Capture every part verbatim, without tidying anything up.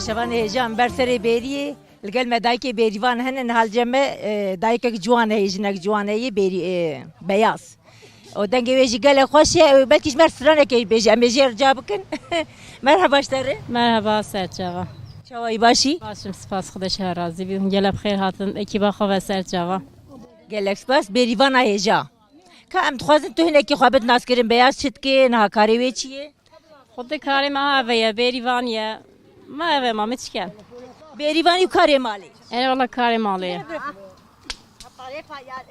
Şevan hêja em ber serê bêriyê. Li gel me dayikê bêrîvan hene, niha li cem me, e, dayikek ciwan heye, jinek ciwan heye, bêrî, e, beyaz. Û dengê wê jî gelek xweş e. Û belkî ji me stranekê bêje, em ê jê rica bikin. Merheba ji te re. Merheba, ser çava. Çawa yî, baş î? Baş im, spas, Xwedê ji hev razî bî. Hûn gelek bi xêr hatin, ekîba xwe ve ser çava. Gelek spas, bêrîvana hêja. Ka em dixwazin tu hinekî xwe bid naskirin, beyaz çi dike, niha karê wê çi ye? Xwedê karê me ha eve ye, bêrîvanî ye. Ma eve ma, min çi kem? Bêrîvanî û karê malê. Erê wela karê malê ye.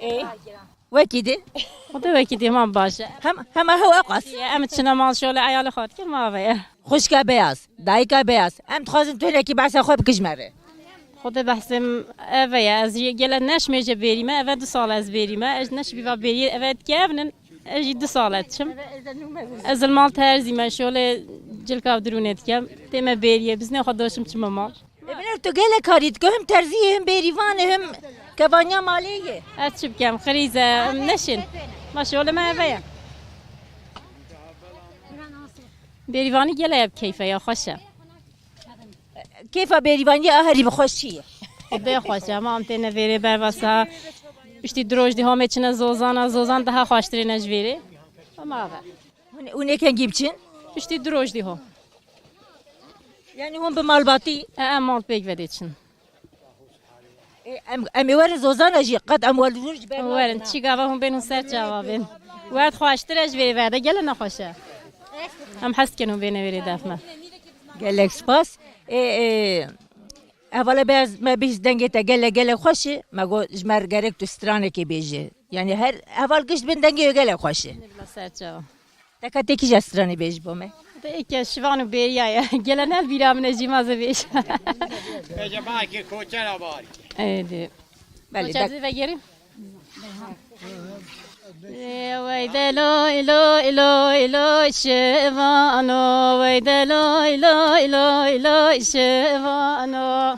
Ê? Wekî dî? Xwedê wekî dî, hema baş e. Hem, hema hew eqas. Ye, em çine mal şole eyalê xwe dikin, ma eve ye. Xwişka beyaz, dayika beyaz. Em dixwazin tu hinekî behsa xwe bikij me re. Xwedê behsê min eve ye. Ez jî gele neşmê jê bêrî me, eve du sal ez bêrî me. Ez neşibî va bêriyê eve dikevnin. Ez jî du sal e diçim. Ez li mal terzî me, şolê cilka û dirûnê dikem. Tê me bêriyê, biznê xwe doşim çime mal. Ê, biner tu gelek karî dike, him terzî ye, him bêrîvan e, him kevaniya malê ye. Ez çi bikem, xirîz e, em neşin. Ma şolê me eve ye. Bêrîvanî gelek keyfe ya, xweş e. Kêfa bêrîvaniyê a herî bi xweş çi ye? Xwedê xweş e, ama em têne vêrê berva saha. Piştî du roj dî homê çine zozana, zozan daha xweştirê ne ji vêrê. Ama eve. Hûn, hûn ê kengî biçin? Piştî du roj dî ho. Yani hûn bi malbatî? E, em mal pêk vedê çin. Ê, em, em ê werin zozana jî, qet em wel hûn ji ber Werin, çi gava hûn bên hûn ser çava bên. Wert xweştir e ji vê verde, gele nexweş e. Em hez dikin hûn bêne vêrê def me. Gelek spas. Ê, ê, hevala beyaz me bihîst dengê te gele, gele xweş e. Me got, ji me re gerek tu stranekê bêje. Yani her heval gişt bin dengê wê gele xweş e. Ne bila ser çava. Te ka tê kîja stranê bêj bo me? Te êke şivan û bêriya ye. Gele ne li bîra min e jî ma zê bêj. Bêje bakê koçera barî. Êdî. Belê, Koçer dek- zê vegerî. Ê, wey de loy, loy, loy, loy, şivano. Wey de loy, loy, loy, loy, şivano.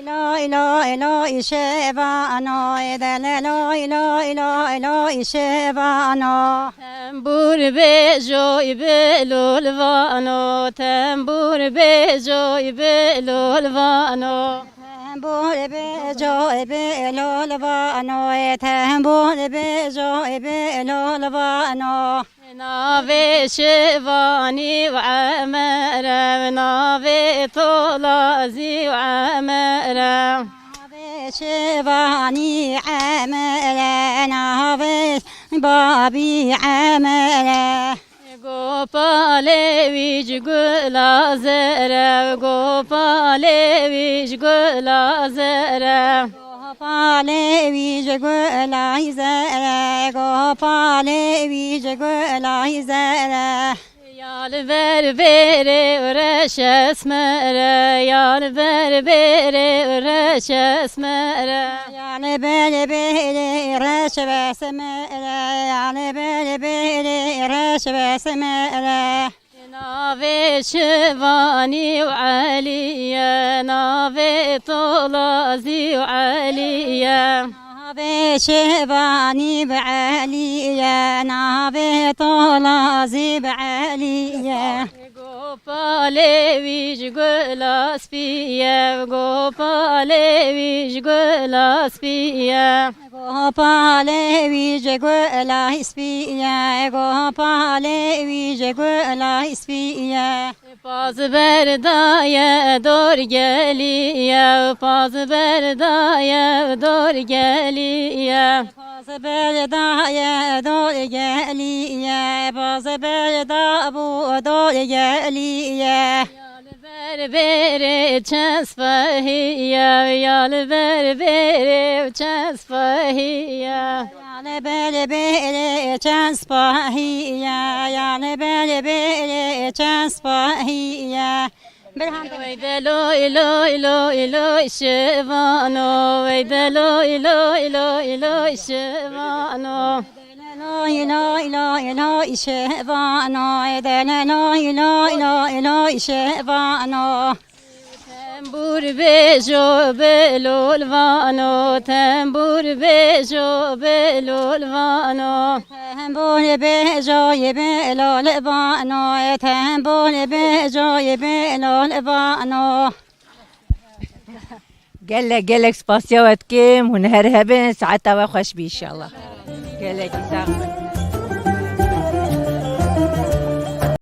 Loy, loy, loy, loy, şevano, ê dele, loy, loy, loy, loy, şevano. Tembûr bêjoy bi lolvano, tembûr bêjoy bi lolvano. Tembûr bêjoy bi lolvano, ê tembûr bêjoy bi lolvano. Navê Şivanî û Emere, navê Tolazî û Emere. Navê Şivanî Emere, navê babî Emere. Gopalê wî ji gula zere, gopalê wî ji gula zere. Gopalê wî ji gulay zere, gopalê wî ji gulay zere. Ya li ber bêrê û reş esmere, ya li ber bêrê û reş esmere. Ya li ber bêrê reş esmere, ya li ber bêrê reş esmere. Navê Şivanî û Elî ye, navê Tolazî û Elî ye. Navê Şivanî bi Elî ye, navê Tolazî bi Elî ye. Gopalê wî ji gula spî ye, gopalê wî ji gula spî ye. Gopalê wî ji gulay spî ye, gopalê wî ji gulay spî ye. Paz berdaye dor gelî ye, paz berdaye dor gelî ye. Paz berdaye dor gelî ye, paz berda bû dor gelî ye. Li ber bêrê çend spehî ye, ya li ber bêrê çend spehî ye. Ya li ber bêrê çend spehî ye, ya li ber bêrê çend spehî ye. Birhan. Wey de loy, loy, loy, loy, şivano, wey de loy, loy, loy, loy, şivano. Loy, loy, loy, loy, şevano, ê dene, loy, loy, loy, loy, şevano. Tembûr bêjo bi lolvano, tembûr bêjo bi lolvano. Tembûrê bêjoyê bê lal vano, tembûrê bêjoyê bê lal vano. Gelek gelek spasiya we dikim, hûn her hebin, saeta we xweş bî inşallah. Gelekî sax bin.